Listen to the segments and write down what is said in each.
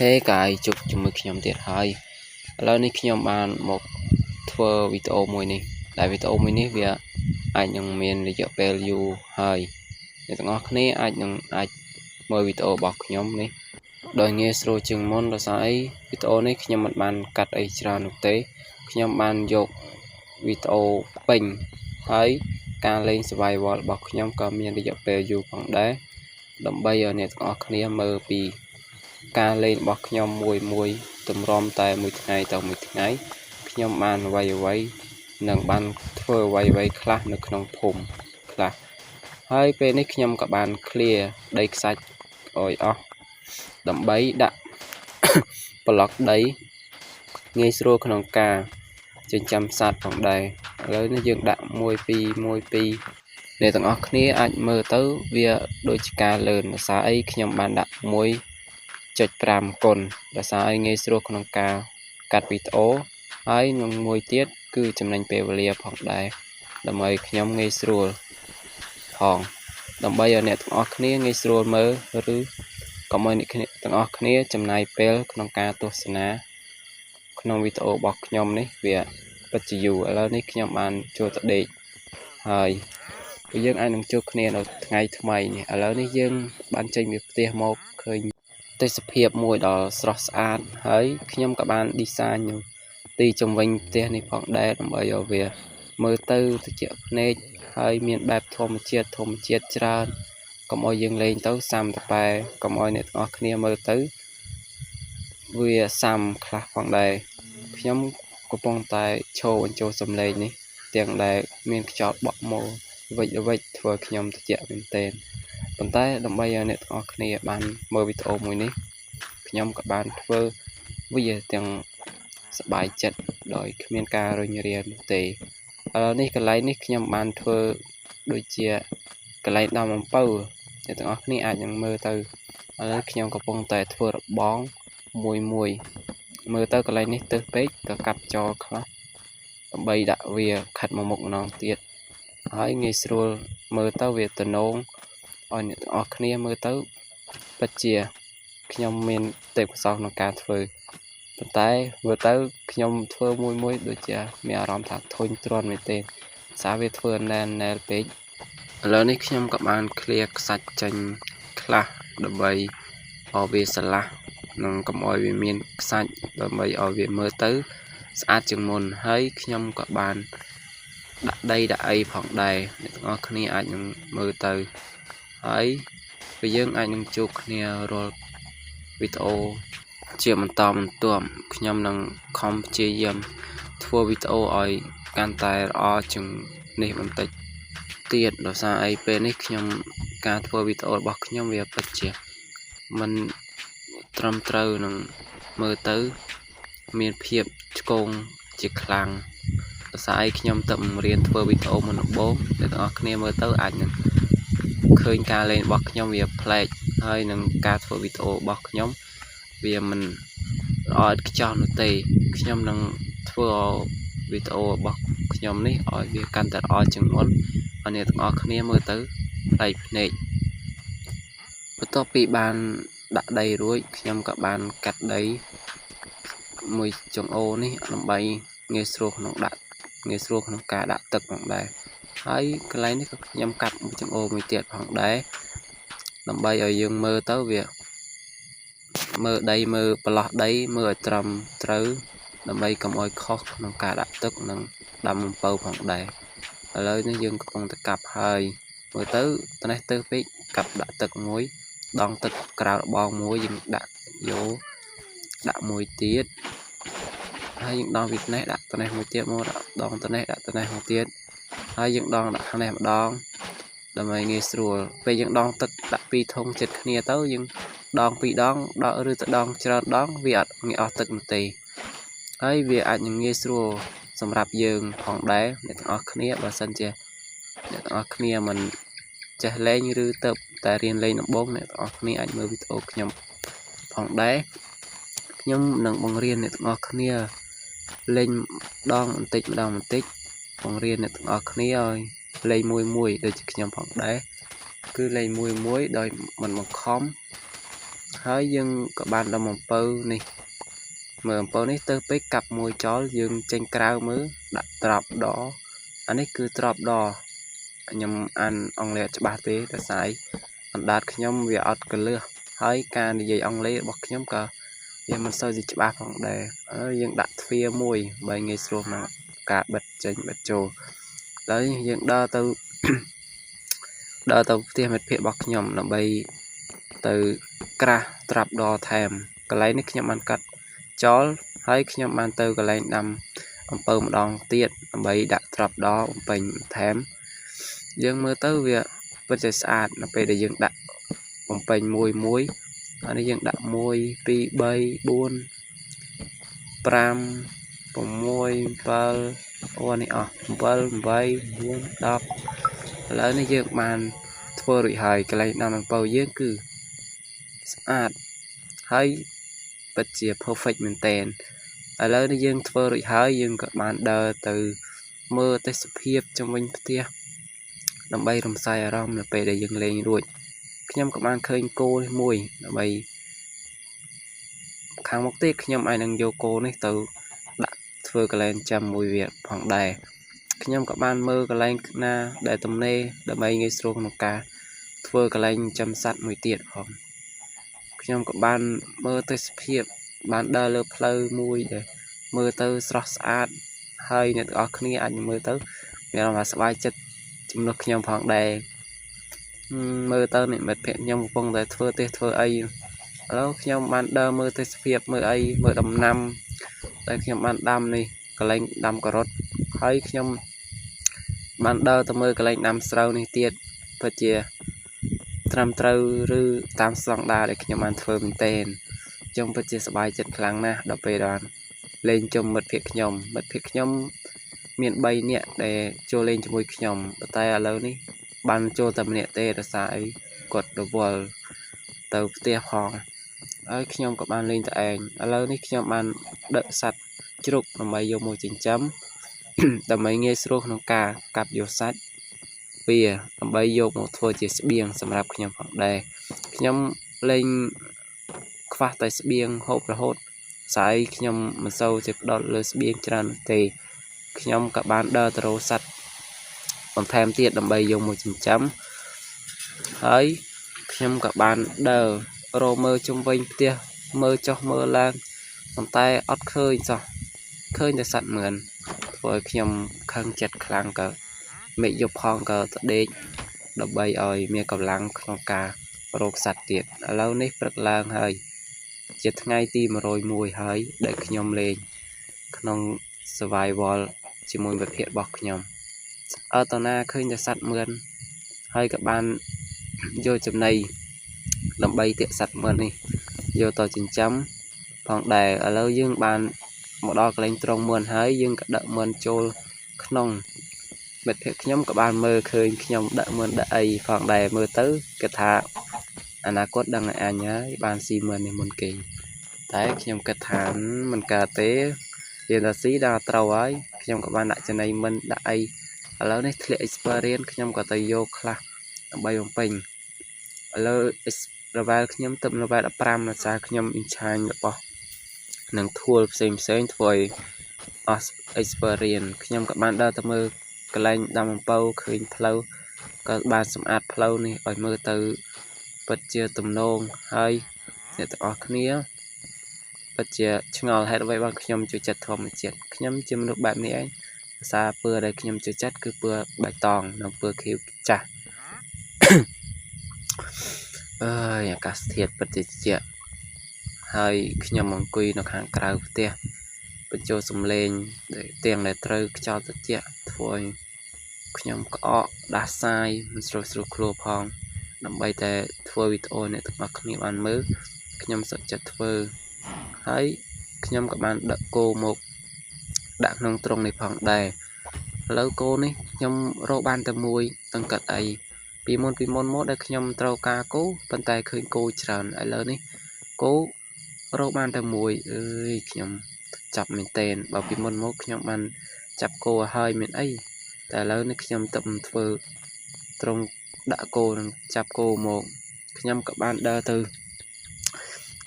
ហេកាយជប់ជាមួយខ្ញុំទៀតហើយឥឡូវនេះខ្ញុំបានមកធ្វើវីដេអូមួយនេះដែលវីដេអូមួយនេះវាអាចនឹងមានរយៈពេលយូរហើយអ្នកទាំងអស់គ្នាអាចនឹងអាចមើលវីដេអូរបស់ខ្ញុំនេះដោយងាយស្រួលជាងមុនដោយសារអីវីដេអូនេះខ្ញុំមិនបានកាត់អីច្រើននោះទេខ្ញុំបានយកវីដេអូពេញហើយការលេង survival របស់ខ្ញុំក៏មានរយៈពេលយូរផងដែរដើម្បីឲ្យអ្នកទាំងអស់គ្នាមើលពីការលេងរបស់ខ្ញុំមួយមួយទម្រាំតែមួយថ្ងៃទៅមួយថ្ងៃខ្ញុំបានអ្វីអ្វីនិងបានធ្វើអ្វីអ្វីខ្លះនៅក្នុងភូមិខ្លះហើយពេលនេះខ្ញុំក៏បាន clear ដីខ្សាច់ឲ្យអស់ដើម្បីដាក់ ប្លុកដីងាយស្រួលក្នុងការចិញ្ចឹមសត្វផងដែរឥឡូវនេះយើងដាក់1 2 1 2អ្នកទាំងអស់គ្នាអាចមើលទៅវាដូចជាការលឿនដោយសារអីខ្ញុំបានដាក់1.5គុណដោយសារឲ្យងាយស្រួលក្នុងការកាត់វីដេអូហើយនឹងមួយទៀតគឺចំណេញពេលវេលាផងដែរដើម្បីខ្ញុំងាយស្រួលផងដើម្បីឲ្យអ្នកទាំងអស់គ្នាងាយស្រួលមើលឬកុំឲ្យអ្នកទាំងអស់គ្នាចំណាយពេលក្នុងការទស្សនាក្នុងវីដេអូរបស់ខ្ញុំនេះវាពិតជាយូរឥឡូវនេះខ្ញុំបានចូលទៅដេកហើយយើងអាចនឹងជួបគ្នានៅថ្ងៃថ្មីនេះឥឡូវនេះយើងបានចេញពីផ្ទះមកឃើញទេសភាពមួយដ៏ស្រស់ស្អាតហើយខ្ញុំក៏បាន design នៅទីជំវិញផ្ទះនេះផងដែរដើម្បីឲ្យវាមើលទៅត្រជាក់ភ្នែកហើយមានបែបធម្មជាតិធម្មជាតិច្រើនកុំឲ្យយើងលេងទៅសាំតប៉ែកុំឲ្យអ្នកទាំងអស់គ្នាមើលទៅវាសាំខ្លះផងដែរខ្ញុំកំពុងតែឈរបញ្ចូលសំឡេងនេះទាំងដែលមានខ្យល់បក់មកវិចវិចធ្វើខ្ញុំត្រជាក់មែនទែនប៉ុន្តែដើម្បីឲ្យអ្នកទាំងអស់គ្នាបានមើលវីដេអូមួយនេះខ្ញុំក៏បានធ្វើវាទាំងសប្បាយចិត្តដោយគ្មានការរុញរានោះទេឥឡូវនេះកន្លែងនេះខ្ញុំបានធ្វើដូចជាកន្លែងដាំអំពៅអ្នកទាំងអស់គ្នាអាចនឹងមើលទៅឥឡូវខ្ញុំកំពុងតែធ្វើរបងមួយមួយមើលទៅកន្លែងនេះទើសពេកក៏កាប់ចោលខ្លះដើម្បីដាក់វាខិតមកមុខម្ដងទៀតហើយងាយស្រួលមើលទៅវាតំណងឲ្យអ្នកទាំងអស់គ្នាមើលទៅពិតជាខ្ញុំមានទេពកោសល្យក្នុងការធ្វើប៉ុន្តែមើលទៅខ្ញុំធ្វើមួយមួយដូចជាមានអារម្មណ៍ថាធុញទ្រាន់មែនទេសារវាធ្វើណែនណែលពេកឥឡូវនេះខ្ញុំក៏បាន clear ខ្សាច់ចេញខ្លះដើម្បីឲ្យវាស្រឡះនិងកុំឲ្យវាមានខ្សាច់ដើម្បីឲ្យវាមើលទៅស្អាតជាងមុនហើយខ្ញុំក៏បានដាក់ដីដាក់អីផងដែរអ្នកទាំងអស់គ្នាអាចនឹងមើលទៅហើយពេលយើងអាចនឹងជួបគ្នារាល់វីដេអូជាបន្តបន្ទាប់ខ្ញុំនឹងខំព្យាយាមធ្វើវីដេអូឲ្យកាន់តែល្អជាងនេះបន្តិចទៀតដោយសារអីពេលនេះខ្ញុំការធ្វើវីដេអូរបស់ខ្ញុំវាពិតជាមិនត្រឹមត្រូវនឹងមើលទៅមានភាពឆ្គងជាខ្លាំងដោយសារអីខ្ញុំទៅរៀនធ្វើវីដេអូមុនដំបូងអ្នកទាំងអស់គ្នាមើលទៅអាចនឹងឃើញការលេងរបស់ខ្ញុំវាប្លែកហើយនឹងការធ្វើវីដេអូរបស់ខ្ញុំវាមិនល្អឥតខ្ចោះនោះទេខ្ញុំនឹងធ្វើវីដេអូរបស់ខ្ញុំនេះឲ្យវាកាន់តែល្អជាងមុនឲ្យអ្នកទាំងអស់គ្នាមើលទៅប្លែកភ្នែកបន្ទាប់ពីបានដាក់ដីរួចខ្ញុំក៏បានកាត់ដីមួយចង្អូរនេះដើម្បីងាយស្រួលក្នុងដាក់ងាយស្រួលក្នុងការដាក់ទឹកផងដែរហើយកន្លែងនេះក៏ខ្ញុំកាត់មួយចង្អូរមួយទៀតផងដែរដើម្បីឲ្យយើងមើលទៅវាមើលដីមើលប្រឡោះដីមើលឲ្យត្រឹមត្រូវដើម្បីកុំឲ្យខុសក្នុងការដាក់ទឹកនិងដាំអំពៅផងដែរឥឡូវនេះយើងកំពុងតែកាប់ហើយមើលទៅត្នេះទៅពេកកាប់ដាក់ទឹកមួយដងទឹកក្រៅរបងមួយយើងដាក់យកដាក់មួយទៀតហើយយើងដងពីត្នេះដាក់ត្នេះមួយទៀតមកដាក់ដងត្នេះដាក់ត្នេះមួយទៀតហើយយើងដងដាក់ត្នេះម្ដងដើម្បីងាយស្រួលពេលយើងដងទឹកដាក់ពីរធុងចិត្តគ្នាទៅយើងដងពីរដងដកឬទៅដងច្រើនដងវាអត់ងាយអស់ទឹកនោះទេហើយវាអាចនឹងងាយស្រួលសម្រាប់យើងផងដែរអ្នកទាំងអស់គ្នាបើសិនជាអ្នកទាំងអស់គ្នាមិនចេះលេងឬទៅតែរៀនលេងដំបូងអ្នកទាំងអស់គ្នាអាចមើលវីដេអូខ្ញុំផងដែរខ្ញុំនឹងបង្រៀនអ្នកទាំងអស់គ្នាលេងម្ដងបន្តិចម្ដងបន្តិចបង្រៀនអ្នកទាំងអស់គ្នាឲ្យលេងមួយមួយដូចជាខ្ញុំផងដែរគឺលេងមួយមួយដោយមិនបង្ខំ ហើយយើងក៏បានដាំអំពៅនេះមើលអំពៅនេះទៅពេកកាប់មួយចោលយើងចេញក្រៅមើលដាក់ត្រប់ដអានេះគឺត្រប់ដខ្ញុំអានអង់គ្លេសអត់ច្បាស់ទេដោយសារអណ្ដាតខ្ញុំវាអត់កលឹះហើយការនិយាយអង់គ្លេសរបស់ខ្ញុំក៏វាមិនសូវជាច្បាស់ផងដែរហើយយើងដាក់ទ្វារមួយបើងាយស្រួលក្នុងការបិទចេញបិទចូលហើយយើងដើរទៅដើរទៅផ្ទះមិត្តភ័ក្តិរបស់ខ្ញុំដើម្បីទៅក្រាស់ត្រាប់ដថែមកន្លែងនេះខ្ញុំបានកាត់ចោលហើយខ្ញុំបានទៅកន្លែងដាំអំពៅម្ដងទៀតដើម្បីដាក់ត្រាប់ដបំពេញថែមយើងមើលទៅវាពិតជាស្អាតនៅពេលដែលយើងដាក់បំពេញមួយមួយអានេះយើងដាក់1 2 3 4 5 6 7អូនេះអស់7 8 9 10ឥឡូវនេះយើងបានធ្វើរួចហើយកន្លែងដាំអំពៅយើងគឺស្អាតហើយពិតជា perfect មែនទែនឥឡូវនេះយើងធ្វើរួចហើយយើងក៏បានដើរទៅមើលទេសភាពជុំវិញផ្ទះដើម្បីរំសាយអារម្មណ៍នៅពេលដែលយើងលេងរួចខ្ញុំក៏បានឃើញគោនេះមួយដើម្បីខាងមុខទៀតខ្ញុំអាចនឹងយកគោនេះទៅដាក់ធ្វើកន្លែងចាំមួយវាផងដែរខ្ញុំក៏បានមើលកន្លែងណាដែលទំនេរដើម្បីងាយស្រួលក្នុងការធ្វើកន្លែងចាំសត្វមួយទៀតផងខ្ញុំក៏បានមើលទេសភាពបានដើរលើផ្លូវមួយដែលមើលទៅស្រស់ស្អាតហើយអ្នកទាំងអស់គ្នាអាចមើលទៅមានអារម្មណ៍ថាសប្បាយចិត្តជំនួសខ្ញុំផងដែរមើលទៅនេះមិត្តភក្តិខ្ញុំកំពុងតែធ្វើទេសធ្វើអីឥឡូវខ្ញុំបានដើរមើលទេសភាពមើលអីមើលដំណាំដែលខ្ញុំបានដាំនេះកន្លែងដាំការ៉ុតហើយខ្ញុំបានដើរទៅមើលកន្លែងដាំស្រូវនេះទៀតពិតជាត្រឹមត្រូវឬតាមស្តង់ដារដែលខ្ញុំបានធ្វើមែនទែនខ្ញុំពិតជាសប្បាយចិត្តខ្លាំងណាស់ដល់ពេលបានលេងជុំមិត្តភក្តិខ្ញុំមិត្តភក្តិខ្ញុំមាន3នាក់ដែលចូលលេងជាមួយខ្ញុំប៉ុន្តែឥឡូវនេះបានចូលតែម្នាក់ទេដោយសារអីគាត់រវល់ទៅផ្ទះផងហើយខ្ញុំក៏បានលេងតែឯងឥឡូវនេះខ្ញុំបានដឹកសត្វជ្រូកដើម្បីយកមកចិញ្ចឹមដើម្បីងាយស្រួលក្នុងការកាប់យកសាច់វាដើម្បីយកមកធ្វើជាស្បៀងសម្រាប់ខ្ញុំផងដែរខ្ញុំលេងខ្វះតែស្បៀងហូបរហូតស្អីខ្ញុំមិនសូវជាផ្ដោតលើស្បៀងច្រើនទេខ្ញុំក៏បានដើរទៅរកសត្វបន្ថែមទៀតដើម្បីយកមកចិញ្ចឹមហើយខ្ញុំក៏បានដើររកមើលជុំវិញផ្ទះមើលចុះមើលឡើងប៉ុន្តែអត់ឃើញសោះឃើញតែសត្វមឿនធ្វើឲ្យខ្ញុំខឹងចិត្តខ្លាំងក៏មេឃយប់ផងក៏ទៅដេកដើម្បីឲ្យមានកម្លាំងក្នុងការរកសត្វទៀតឥឡូវនេះព្រឹកឡើងហើយជាថ្ងៃទី101ហើយដែលខ្ញុំលេងក្នុង survival ជាមួយមិត្តភក្តិរបស់ខ្ញុំអើតណាឃើញតែសត្វមឿនហើយក៏បានយកចំណីដើម្បីទាក់សត្វមឿននេះយកទៅចិញ្ចឹមផងដែរឥឡូវយើងបានមកដល់កន្លែងត្រង់មឿនហើយយើងក៏ដឹកមឿនចូលក្នុងមិត្តភក្តិខ្ញុំក៏បានមើលឃើញខ្ញុំដឹកមឿនដឹកអីផងដែរមើលទៅគេថាអនាគតដឹងឲ្យអញហើយបានស៊ីមឿននេះមុនគេតែខ្ញុំគិតថាមិនកើតទេយើងតែស៊ីដល់ត្រូវហើយខ្ញុំក៏បានដាក់ចំណីមិនដាក់អីឥឡូវនេះធ្លាក់ experience ខ្ញុំក៏ទៅយកខ្លះដើម្បីបំពេញឥឡូវ level ខ្ញុំទៅ level 15ដោយសារខ្ញុំ enchant របស់នឹង tool ផ្សេងផ្សេងធ្វើឲ្យអស់ experience ខ្ញុំក៏បានដើរទៅមើលកន្លែងដាំអំពៅឃើញផ្លូវក៏បានសម្អាតផ្លូវនេះឲ្យមើលទៅពិតជាទំនងហើយអ្នកទាំងអស់គ្នាពិតជាឆ្ងល់ហេតុអ្វីបានខ្ញុំចូលចិត្តធម្មជាតិខ្ញុំជាមនុស្សបែបនេះឯងភាសាពើដែលខ្ញុំចូលចិត្តគឺពើបៃតងនិងពើខៀវចាស់អើយអាកាសធាតុពិតជាជាហើយខ្ញុំអង្គុយនៅខាងក្រៅផ្ទះបញ្ចូលសំឡេងទាំងដែលត្រូវខ្យល់ត្រជាក់ធ្វើឲ្យខ្ញុំក្អកដាស់សាយមិនស្រួលស្រួលខ្លួនផងដើម្បីតែធ្វើវីដេអូអ្នកទាំងអស់គ្នាបានមើលខ្ញុំសុខចិត្តធ្វើហើយខ្ញុំក៏បានដឹកគោមកដាក់ក្នុងទ្រុងនេះផងដែរឥឡូវគោនេះខ្ញុំរកបានតែមួយតង្កាត់អីពីមុនមកដែលខ្ញុំត្រូវការគោប៉ុន្តែឃើញគោច្រើនឥឡូវនេះគោរកបានតែមួយអើយខ្ញុំចាប់មែនទែនបើពីមុនមកខ្ញុំបានចាប់គោឲ្យហើយមានអីតែឥឡូវនេះខ្ញុំទៅធ្វើត្រង់ដាក់គោនឹងចាប់គោមកខ្ញុំក៏បានដើរទៅ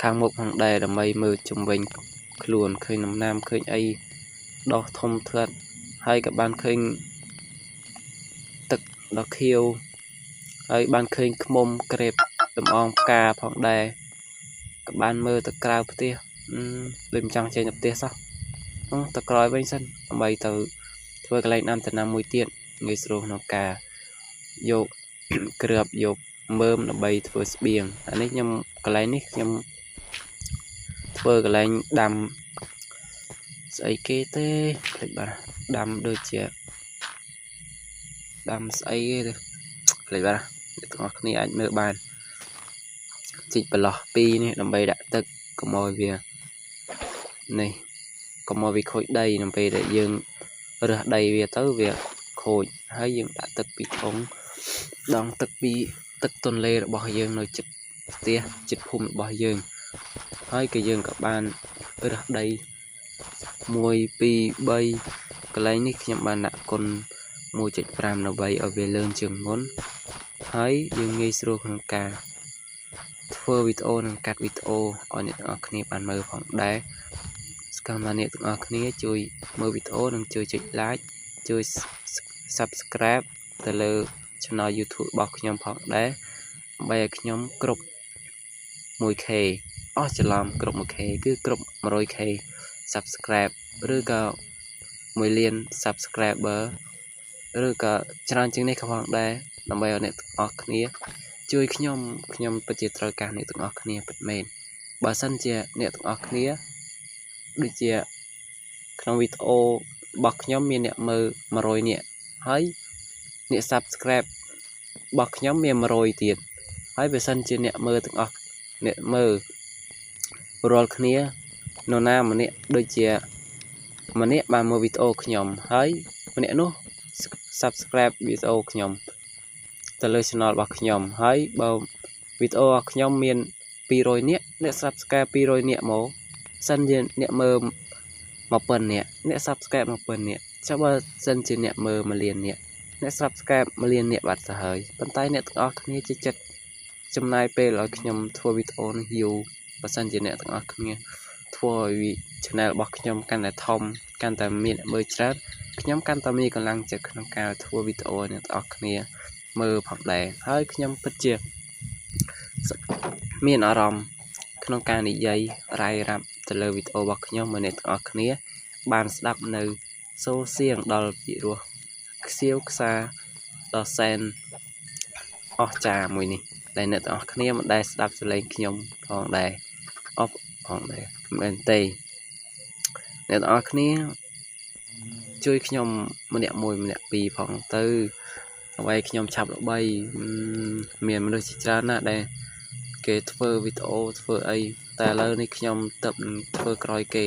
ខាងមុខផងដែរដើម្បីមើលជុំវិញខ្លួនឃើញដំណាំឃើញអីដុះធំធាត់ហើយក៏បានឃើញទឹកដ៏ខៀវហើយបានឃើញឃ្មុំក្រេបតំអងផ្កាផងដែរក៏បានមើលទៅក្រៅផ្ទះដូចមិនចង់ចេញទៅផ្ទះសោះទៅក្រោយវិញសិនដើម្បីទៅធ្វើកន្លែងដាំដំណាំមួយទៀតងាយស្រួលក្នុងការយកគ្រាប់យកមើមដើម្បីធ្វើស្បៀងអានេះខ្ញុំកន្លែងនេះខ្ញុំធ្វើកន្លែងដាំស្អីគេទេភ្លេចបាត់ដាំដូចជាដាំស្អីគេទេភ្លេចបាត់អ្នកទាំងអស់គ្នាអាចមើលបានជីកប្រឡោះពីរនេះដើម្បីដាក់ទឹកកុំឲ្យវានេះកុំឲ្យវាខូចដីនៅពេលដែលយើងរើសដីវាទៅវាខូចហើយយើងដាក់ទឹកពីធុងដងទឹកពីទឹកទន្លេរបស់យើងនៅជិតផ្ទះជិតភូមិរបស់យើងហើយក៏យើងក៏បានរើសដី1 2 3កន្លែងនេះខ្ញុំបានដាក់គុណ 1.5 ដើម្បីឲ្យវាលឿនជាងមុនហើយយើងងាយស្រួលក្នុងការធ្វើវីដេអូនិងកាត់វីដេអូឲ្យអ្នកទាំងអស់គ្នាបានមើលផងដែរសកម្មអ្នកទាំងអស់គ្នាជួយមើលវីដេអូនិងជួយចុច like ជួយ Subscribe ទៅលើ Channel YouTube របស់ខ្ញុំផងដែរដើម្បីឲ្យខ្ញុំគ្រប់ 1K អស់ច្រឡំគ្រប់ 1K គឺគ្រប់ 100K Subscribe ឬក៏1លាន Subscriber ឬក៏ច្រើនជាងនេះក៏ផងដែរដើម្បីឲ្យអ្នកទាំងអស់គ្នាជួយខ្ញុំខ្ញុំពិតជាត្រូវការអ្នកទាំងអស់គ្នាពិតមែនបើសិនជាអ្នកទាំងអស់គ្នាដូចជាក្នុងវីដេអូរបស់ខ្ញុំមានអ្នកមើល100នាក់ហើយអ្នក Subscribe របស់ខ្ញុំមាន100ទៀតហើយបើសិនជាអ្នកមើលទាំងអស់អ្នកមើលរាល់គ្នានរណាម្នាក់ដូចជាម្នាក់បានមើលវីដេអូខ្ញុំហើយម្នាក់នោះ Subscribe វីដេអូខ្ញុំទៅលើ Channel របស់ខ្ញុំហើយបើវីដេអូរបស់ខ្ញុំមាន200នាក់អ្នក Subscribe 200នាក់មកសិនជាអ្នកមើល1000នាក់អ្នក Subscribe 1000នាក់ចុះបើសិនជាអ្នកមើល1លាននាក់អ្នក Subscribe 1លាននាក់បាត់ទៅហើយប៉ុន្តែអ្នកទាំងអស់គ្នាជាចិត្តចំណាយពេលឲ្យខ្ញុំធ្វើវីដេអូនេះយូរបើសិនជាអ្នកទាំងអស់គ្នាធ្វើឲ្យ Channel របស់ខ្ញុំកាន់តែធំកាន់តែមានអ្នកមើលច្រើនខ្ញុំកាន់តែមានកម្លាំងចិត្តក្នុងការធ្វើវីដេអូឲ្យអ្នកទាំងអស់គ្នាមើលផងដែរហើយខ្ញុំពិតជាមានអារម្មណ៍ក្នុងការនិយាយរាយរាប់ទៅលើវីដេអូរបស់ខ្ញុំមកអ្នកទាំងអស់គ្នាបានស្ដាប់នៅសូរសៀងដល់ពិរោះខ្សៀវខ្សាដ៏សែនអស្ចារ្យមួយនេះដែលអ្នកទាំងអស់គ្នាមិនដែលស្ដាប់សំឡេងខ្ញុំផងដែរអបផងដែរមែនទេអ្នកទាំងអស់គ្នាជួយខ្ញុំម្នាក់មួយម្នាក់ពីរផងទៅអ្វីខ្ញុំឆាប់ល្បីមានមនុស្សជាច្រើនណាស់ដែលគេធ្វើវីដេអូធ្វើអីតែឥឡូវនេះខ្ញុំទៅធ្វើក្រោយគេ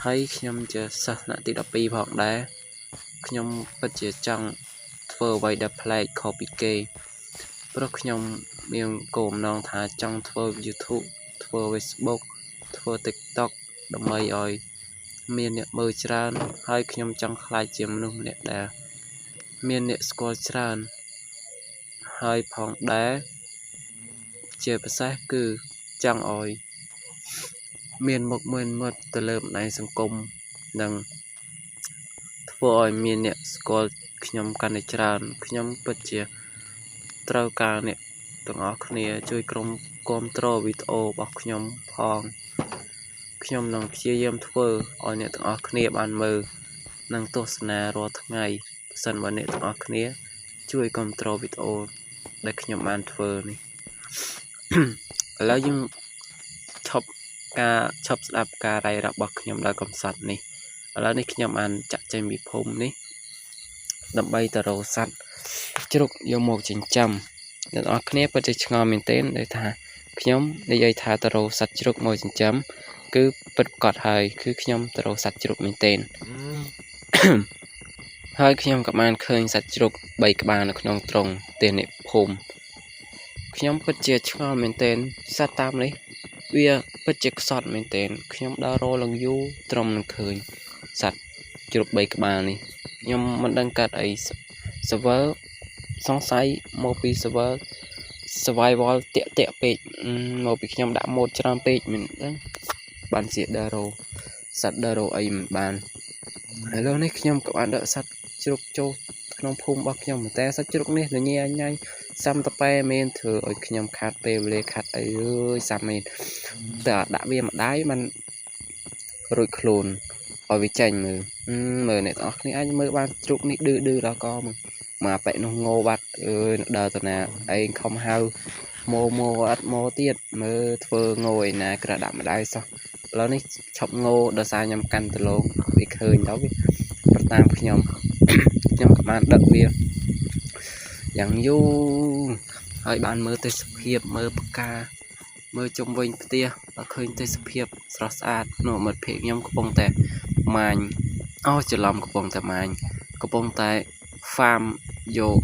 ហើយខ្ញុំជាសិស្សថ្នាក់ទី12ផងដែរខ្ញុំពិតជាចង់ធ្វើអ្វីដែលប្លែកខុសពីគេព្រោះខ្ញុំមានគោលបំណងថាចង់ធ្វើ YouTube ធ្វើ Facebook ធ្វើ TikTok ដើម្បីឲ្យមានអ្នកមើលច្រើនហើយខ្ញុំចង់ក្លាយជាមនុស្សម្នាក់ដែលមានអ្នកស្គាល់ច្រើនហើយផងដែរជាពិសេសគឺចង់ឲ្យមានមុខមានមាត់ទៅលើបណ្ដាញសង្គមនិងធ្វើឲ្យមានអ្នកស្គាល់ខ្ញុំកាន់តែច្រើនខ្ញុំពិតជាត្រូវការអ្នកទាំងអស់គ្នាជួយក្រុមគាំទ្រវីដេអូរបស់ខ្ញុំផងខ្ញុំនឹងព្យាយាមធ្វើឲ្យអ្នកទាំងអស់គ្នាបានមើលនិងទស្សនារាល់ថ្ងៃប្រសិនបើអ្នកទាំងអស់គ្នាជួយគាំទ្រវីដេអូដែលខ្ញុំបានធ្វើនេះឥឡូវយើងឈប់ការឈប់ស្ដាប់ការរាយរាប់របស់ខ្ញុំដោយកំសត់នេះឥឡូវនេះខ្ញុំបានចាក់ចេញពីភូមិនេះដើម្បីទៅរកសត្វជ្រូកយកមកចិញ្ចឹមអ្នកនរគ្នាពិតជាឆ្ងល់មែនទែនដោយថាខ្ញុំនិយាយថាទៅរកសត្វជ្រូកមកចិញ្ចឹមគឺពិតប្រាកដហើយគឺខ្ញុំទៅរកសត្វជ្រូកមែនទែនហើយខ្ញុំក៏បានឃើញសត្វជ្រូក3ក្បាលនៅក្នុងទ្រុងផ្ទះអ្នកភូមិខ្ញុំពិតជាឆ្ងល់មែនទែនសត្វតាមនេះវាពិតជាខ្សត់មែនទែនខ្ញុំដើររលងយូរត្រឹមនឹងឃើញសត្វជ្រូក3ក្បាលនេះខ្ញុំមិនដឹងកាត់អី server សង្ស័យមកពី server Survival តាក់តាក់ពេកមកពីខ្ញុំដាក់ mod ច្រើនពេកមិនដឹងបានជាដើររសត្វដើររអីមិនបានឥឡូវនេះខ្ញុំក៏បានដឹកសត្វជ្រូកចូលក្នុងភូមិរបស់ខ្ញុំតែសត្វជ្រូកនេះញញញ៉ៃសាំតប៉ែមែនធ្វើឲ្យខ្ញុំខាត់ពេលវេលាខាត់អីអើយសាំមែនតែដាក់វាម្ដាយมันរួចខ្លួនឲ្យវាចេញមើលមើលអ្នកទាំងអស់គ្នាអាចមើលបានជ្រូកនេះឌឺឌឺដល់កមកមកប៉ែនោះងោបាត់អើយដើរទៅណាឯងខំហៅម៉ូម៉ូអត់ម៉ូទៀតមើលធ្វើងោឯណាក្រដាក់ម្ដាយសោះឥឡូវនេះឈប់ងោដោយសារខ្ញុំកាន់ដលងវាឃើញទៅវាប្រតាមខ្ញុំខ្ញុំក៏បានដឹកវាយ៉ាងយូរហើយបានមើលទេសភាពមើលផ្កាមើលជុំវិញផ្ទះដល់ឃើញទេសភាពស្រស់ស្អាតនោះមិត្តភក្តិខ្ញុំកំពុងតែម៉ាញអូច្រឡំកំពុងតែម៉ាញកំពុងតែ farm យក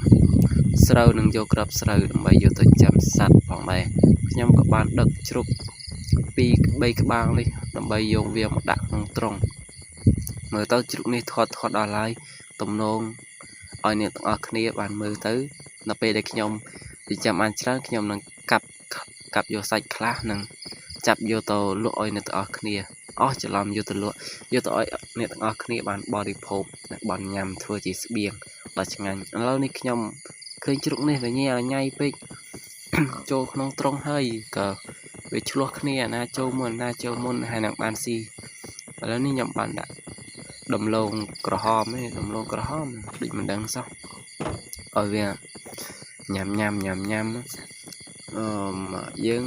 ស្រូវនិងយកគ្រាប់ស្រូវដើម្បីយកទៅចាំសត្វផងដែរខ្ញុំក៏បានដឹកជ្រូកពី3ក្បាលនេះដើម្បីយកវាមកដាក់ក្នុងទ្រុងមើលទៅជ្រូកនេះធាត់ធាត់ដល់ហើយទំនងឲ្យអ្នកទាំងអស់គ្នាបានមើលទៅនៅពេលដែលខ្ញុំចិញ្ចឹមបានច្រើនខ្ញុំនឹងកាប់កាប់យកសាច់ខ្លះនិងចាប់យកទៅលក់ឲ្យអ្នកទាំងអស់គ្នាអស់ច្រឡំយកទៅលក់យកទៅឲ្យអ្នកទាំងអស់គ្នាបានបរិភោគនិងបានញ៉ាំធ្វើជាស្បៀងដ៏ឆ្ងាញ់ឥឡូវនេះខ្ញុំឃើញជ្រូកនេះញ៉ៃញ៉ៃពេកចូលក្នុងទ្រុងហើយក៏វាឆ្លោះគ្នាអាណាចូលមុនអាណាចូលមុនហើយនឹងបានស៊ីឥឡូវនេះខ្ញុំបានដាក់ដំឡូងក្រហមឯងដំឡូងក្រហមដូចមិនដឹងសោះឲ្យវាញ៉ាំញ៉ាំញ៉ាំញ៉ាំអឺយើង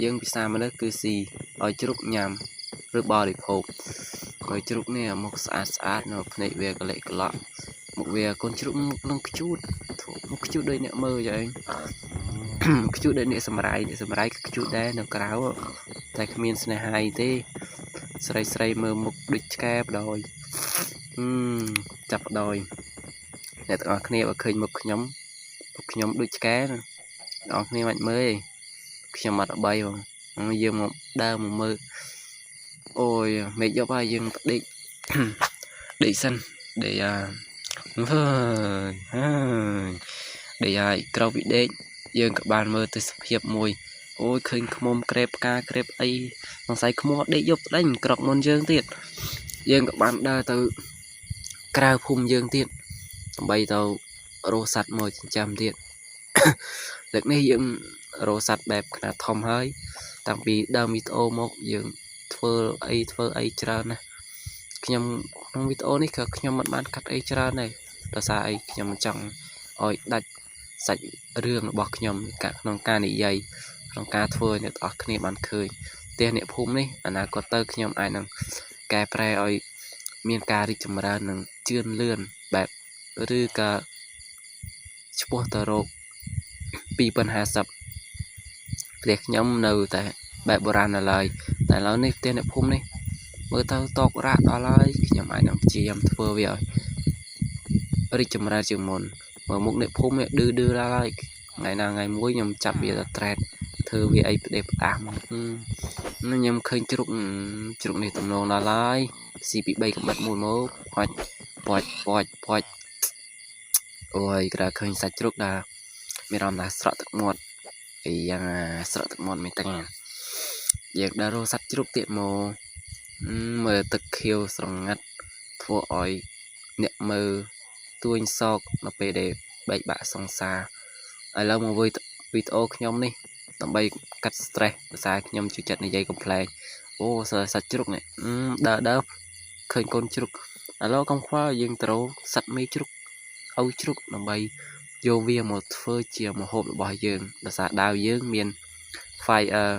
យើងភាសាមនុស្សគឺស៊ីឲ្យជ្រូកញ៉ាំឬបរិភោគហើយជ្រូកនេះមុខស្អាតស្អាតនៅភ្នែកវាកលិកលក់មុខវាកូនជ្រូកមុខនឹងខ្ជូតមុខខ្ជូតដូចអ្នកមើលចឹងខ្ជូតដូចអ្នកសម្រាយអ្នកសម្រាយក៏ខ្ជូតដែរនៅក្រៅតែគ្មានស្នេហាអីទេស្រីស្រីមើលមុខដូចឆ្កែបដោយចាប់ដោយអ្នកទាំងអស់គ្នាបើឃើញមុខខ្ញុំមុខខ្ញុំដូចឆ្កែណាអ្នកទាំងអស់គ្នាមិនមើលទេខ្ញុំអត់ល្បីបងយើងមកដើរមកមើលអូយមេឃយប់ហើយយើងទៅដេកដេកសិនដេកអាហើយហើយដេកហើយក្រៅពីដេកយើងក៏បានមើលទេសភាពមួយអូយឃើញខ្មុំក្រេបផ្កាក្រេបអីសង្ស័យខ្មោះដេកយប់ស្ដេញក្រកមុនយើងទៀតយើងក៏បានដើរទៅក្រៅភូមិយើងទៀតដើម្បីទៅរកសត្វមកចិញ្ចឹមទៀតលើកនេះយើងរកសត្វបែបខ្នាតធំហើយតាំងពីដើមវីដេអូមកយើងធ្វើអីធ្វើអីច្រើនណាស់ខ្ញុំក្នុងវីដេអូនេះក៏ខ្ញុំមិនបានកាត់អីច្រើនដែរដោយសារអីខ្ញុំមិនចង់ឲ្យដាច់សាច់រឿងរបស់ខ្ញុំក្នុងការនិយាយក្នុងការធ្វើឲ្យអ្នកទាំងអស់គ្នាបានឃើញផ្ទះអ្នកភូមិនេះអនាគតទៅខ្ញុំអាចនឹងកែប្រែឲ្យមានការរីកចម្រើននិងជឿនលឿនបែបឬក៏ឆ្ពោះទៅរក2050ផ្ទះខ្ញុំនៅតែបែបបុរាណនៅឡើយតែឥឡូវនេះផ្ទះអ្នកភូមិនេះមើលទៅតករាក់ដល់ហើយខ្ញុំអាចនឹងព្យាយាមធ្វើវាឲ្យរីកចម្រើនជាងមុនមើលមុខអ្នកភូមិនេះឌឺឌឺដល់ហើយថ្ងៃណាថ្ងៃមួយខ្ញុំចាប់វាទៅត្រេតធ្វើវាអីផ្ដេសផ្ដាស់មកខ្ញុំឃើញជ្រូកជ្រូកនេះទំនងដល់ហើយស៊ីពី3កំបិតមួយមកប៉ាច់ប៉ាច់ប៉ាច់ប៉ាច់អូយក្រៅឃើញសាច់ជ្រូកដល់មានអារម្មណ៍ថាស្រក់ទឹកមាត់អីយ៉ាងស្រក់ទឹកមាត់មែនតើយើងដើររកសត្វជ្រូកទៀតមកមើលទឹកខៀវស្រងាត់ធ្វើឲ្យអ្នកមើលទួញសោកនៅពេលដែលបែកបាក់សង្សារឥឡូវមកវីដេអូខ្ញុំនេះដើម្បីកាត់ stress ភាសាខ្ញុំជួយចិត្តនិយាយកំ pl ែងអូសត្វជ្រូកនេះដើរដើរឃើញកូនជ្រូកឥឡូវកុំខ្វល់យើងត្រូវសត្វមេជ្រូកឪជ្រូកដើម្បីយកវាមកធ្វើជាម្ហូបរបស់យើងដោយសារដាវយើងមាន fire